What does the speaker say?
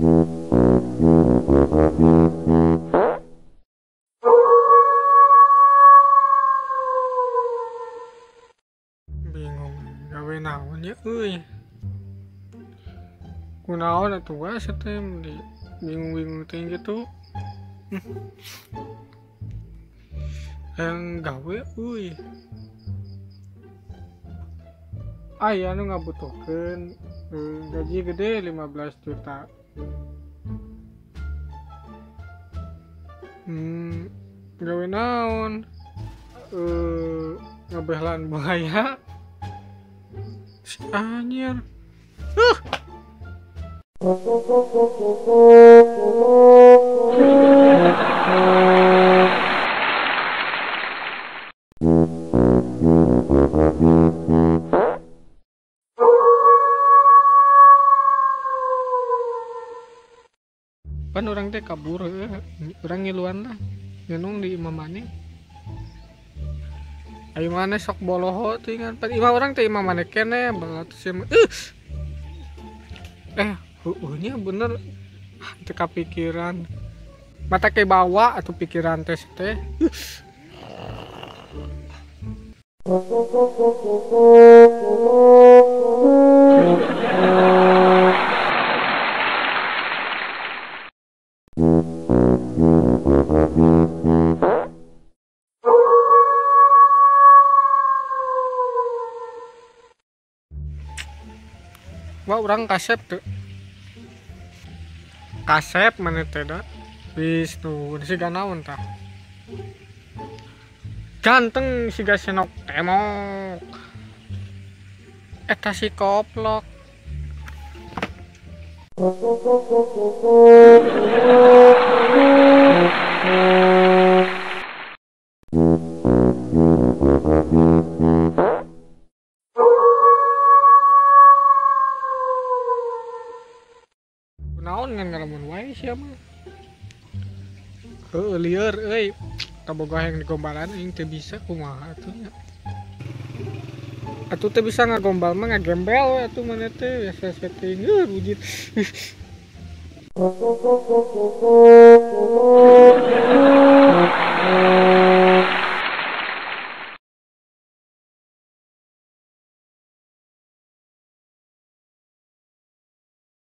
Bingung gawe naon ya euy. Kunaon atuh wae teh bingung-bingung teh gitu. Yang gawe euy. Aya nu ngabutuhkeun gaji gede 15 juta. Gawe naon? Ngabelan buaya. Si anjir. Pan orang teh kabur, orang ngiluan lah, ngenung di imah maneh. Ayo maneh sok boloho teuingan, pan imah orang teh imah maneh keneh, balat sia mah. Heueuhnya bener, teu kapikiran. Mata ke bawa atuh pikiran teh teh. Wah, orang kasep tuh. Kasep mana teh da? Wis tuh, siga naon tah? Ganteng siga senok temok. Eta si koplok. Naon ngan ngalamun wae sia mah. Heueuh lieur euy. Kabogoh yang digombalan aing teu bisa kumaha atuh nya. Atuh teu bisa ngagombal mah ngagembel we atuh maneh teh biasa setting rujit.